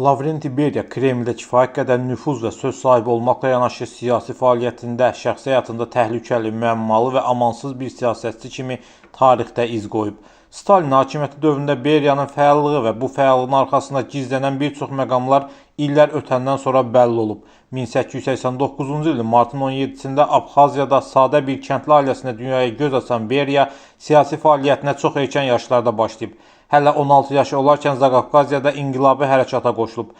Lavrenti Beriya Kremldə kifayət qədər nüfuz və söz sahibi olmaqla yanaşı siyasi fəaliyyətində, şəxsi həyatında təhlükəli, müəmmalı və amansız bir siyasətçi kimi tarixdə iz qoyub. Stalin hakimiyyəti dövründə Beriyanın fəallığı və bu fəallığın arxasında gizlənən bir çox məqamlar illər ötəndən sonra bəlli olub. 1889-cu ilin martın 17-sində Abxaziyada sadə bir kəndli ailəsində dünyaya göz açan Beriya siyasi fəaliyyətinə çox erkən yaşlarda başlayıb. Hələ 16 yaşı olarkən Zaqafqaziyada inqilabi hərəkata qoşulub.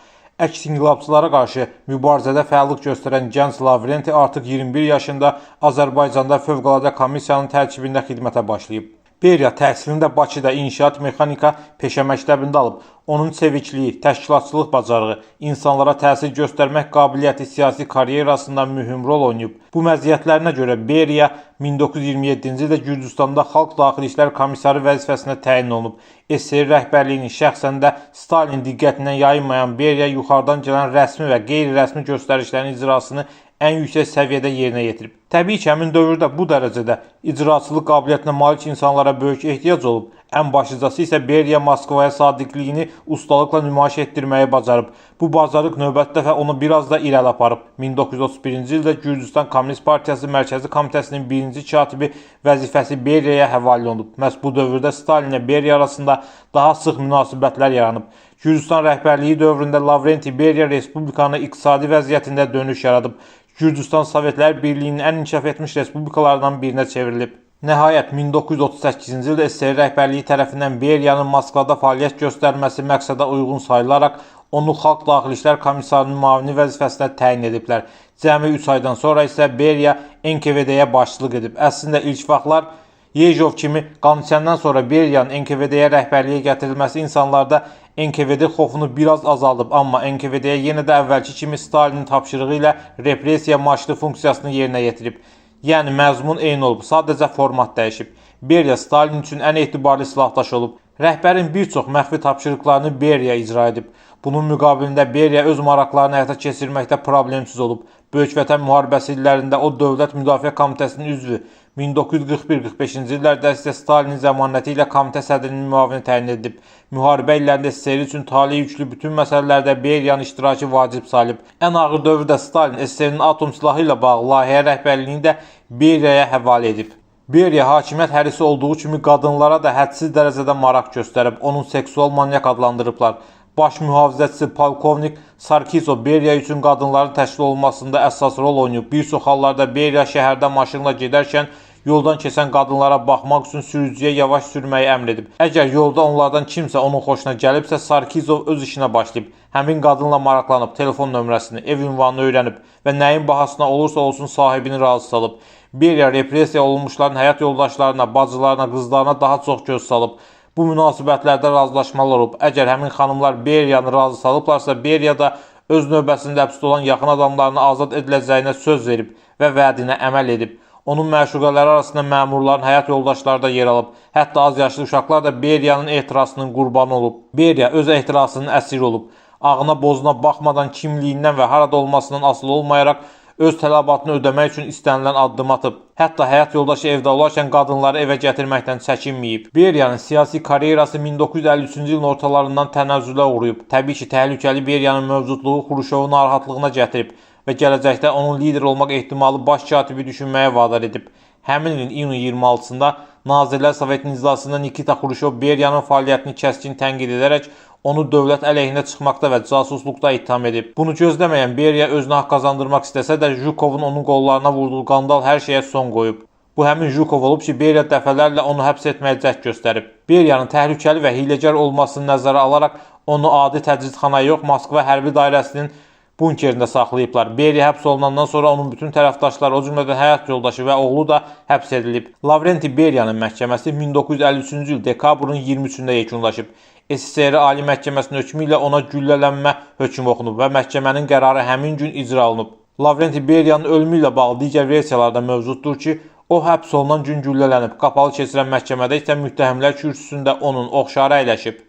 Əks inqilabçılara qarşı mübarizədə fəallıq göstərən gənc Lavrenti artıq 21 yaşında Azərbaycanda Fövqəladə Komissiyanın tərkibində xidmətə başlayıb. Beriya təhsilini də Bakıda İnşaat Mexanika Peşə Məktəbində alıb. Onun çevikliyi, təşkilatçılıq bacarığı, insanlara təsir göstərmək qabiliyyəti siyasi karyerasında mühüm rol oynayıb. Bu məziyyətlərinə görə Beriya 1927-ci ildə Gürcüstanda Xalq Daxili İşlər Komissarı vəzifəsinə təyin olunub. SSR rəhbərliyinin, şəxsən də Stalin diqqətindən yayınmayan Beriya yuxarıdan gələn rəsmi və qeyri-rəsmi göstərişlərin icrasını ən yüksək səviyyədə yerinə yetirib. Təbii ki, həmin dövrdə bu dərəcədə icraçılıq qabiliyyətinə malik insanlara böyük ehtiyac olub. Ən başlıcası isə Beriya Moskvaya sadiqliyini ustalıqla nümayiş etdirməyi bacarıb. Bu bacarıq növbəti dəfə onu biraz da irəli aparıb. 1931-ci ildə Gürcüstan Komünist Partiyası Mərkəzi Komitəsinin birinci katibi vəzifəsi Beriyaya həvalə olunub. Məhz bu dövrdə Stalinlə Beriya arasında daha sıx münasibətlər yaranıb. Gürcüstan rəhbərliyi dövründə Lavrenti Beriya respublikanın iqtisadi vəziyyətində dönüş yaradıb. Gürcüstan Sovetlər Birliyinin ən inkişaf etmiş respublikalardan birinə çevrilib. Nəhayət 1938-ci ildə SSR rəhbərliyi tərəfindən Beriyanın Moskvada fəaliyyət göstərməsi məqsədə uyğun sayılaraq onu Xalq Daxili İşlər Komissarının müavini vəzifəsinə təyin ediblər. Cəmi 3 aydan sonra isə Beriya NKVD-yə başçılıq edib. Əslində ilk vaxtlar Yejov kimi qançəndən sonra Beriyanın NKVD-yə rəhbərliyə gətirilməsi insanlarda NKVD xofunu biraz azaldıb, amma NKVD-yə yenə də əvvəlki kimi Stalinin tapşırığı ilə repressiya marşlı funksiyasını yerinə yetirib. Yəni məzmun eyni olub, sadəcə format dəyişib. Beriya Stalin üçün ən etibarlı silahdaş olub. Rəhbərin bir çox məxfi tapşırıqlarını Beriya icra edib. Bunun müqabilində Beriya öz maraqlarını həyata keçirməkdə problemsiz olub. Böyük Vətən müharibəsi illərində o Dövlət Müdafiə Komitəsinin üzvü, 1941-45-ci illərdə isə Stalinin zəmanəti ilə komitə sədrinin müavini təyin edilib. Müharibə illərində SSR üçün tale yüklü bütün məsələlərdə Beriyanın iştirakı vacib sayılıb. Ən ağır dövrdə Stalin SSR-nin atom silahı ilə bağlı layihə rəhbərliyini də Beriyaya həvalə edib. Beriya hakimiyyət hərisi olduğu kimi qadınlara da hədsiz dərəcədə maraq göstərib. Onun seksual manyak adlandırıblar. Baş mühafizəçisi polkovnik Sarkizov Beriya üçün qadınların təşkil olunmasında əsas rol oynayıb. Bir çox hallarda Beriya şəhərdə maşınla gedərkən yoldan keçən qadınlara baxmaq üçün sürücüyə yavaş sürməyi əmr edib. Əgər yolda onlardan kimsə onun xoşuna gəlibsə, Sarkizov öz işinə başlayıb. Həmin qadınla maraqlanıb, telefon nömrəsini, ev ünvanını öyrənib və nəyin bahasına olursa olsun sahibini razı salıb. Beriya repressiya olunmuşların həyat yoldaşlarına, bacılarına, qızlarına daha çox göz salıb. Bu münasibətlərdə razılaşmalar olub. Əgər həmin xanımlar Beriyanı razı salıblarsa, Beriya da öz növbəsində həbsdə olan yaxın adamlarını azad ediləcəyinə söz verib və vədinə əməl edib. Onun məşuqələri arasında məmurların həyat yoldaşları da yer alıb. Hətta az yaşlı uşaqlar da Beriyanın ehtirasının qurbanı olub. Beriya öz ehtirasının əsiri olub. Ağına bozuna baxmadan kimliyindən və harada olmasından asılı olmayaraq öz tələbatını ödəmək üçün istənilən addım atıb. Hətta həyat yoldaşı evdə olarkən qadınları evə gətirməkdən çəkinməyib. Beriyanın siyasi karyerası 1953-cü ilin ortalarından tənəzzülə uğrayıb. Təbii ki, təhlükəli Beriyanın mövcudluğu Xruşovu narahatlığına gətirib və gələcəkdə onun lider olmaq ehtimalı baş katibi düşünməyə vadar edib. Həmin ilin iyunun 26-sında Nazirlər Sovetinin iclasında Nikita Xruşov Beriyanın fəaliyyətini kəskin tənqid edərək onu dövlət əleyhinə çıxmaqda və casusluqda ittiham edib. Bunu gözləməyən Beriya özünə haqq qazandırmaq istəsə də Jukovun onun qollarına vurduğu qandal hər şeyə son qoyub. Bu həmin Jukov olub ki, Beriya dəfələrlə onu həbs etməyə cəhd göstərib. Beriyanın təhlükəli və hiyləgər olmasını nəzərə alaraq onu adi təcridxanaya yox, Moskva hərbi dairəsinin bunkerində saxlayıblar. Beriya həbs olunandan sonra onun bütün tərəfdaşları, o cümlədən həyat yoldaşı və oğlu da həbs edilib. Lavrenti Beriyanın məhkəməsi 1953-cü il dekabrın 23-də yekunlaşıb. SSR Ali Məhkəməsinin hökmü ilə ona güllələnmə hökmü oxunub və məhkəmənin qərarı həmin gün icra olunub. Lavrenti Beriyanın ölümü ilə bağlı digər versiyalar da mövcuddur ki, o həbs olunan gün güllələnib. Qapalı keçirilən məhkəmədə isə müttəhimlər kürsüsündə onun oxşarı əyləşib.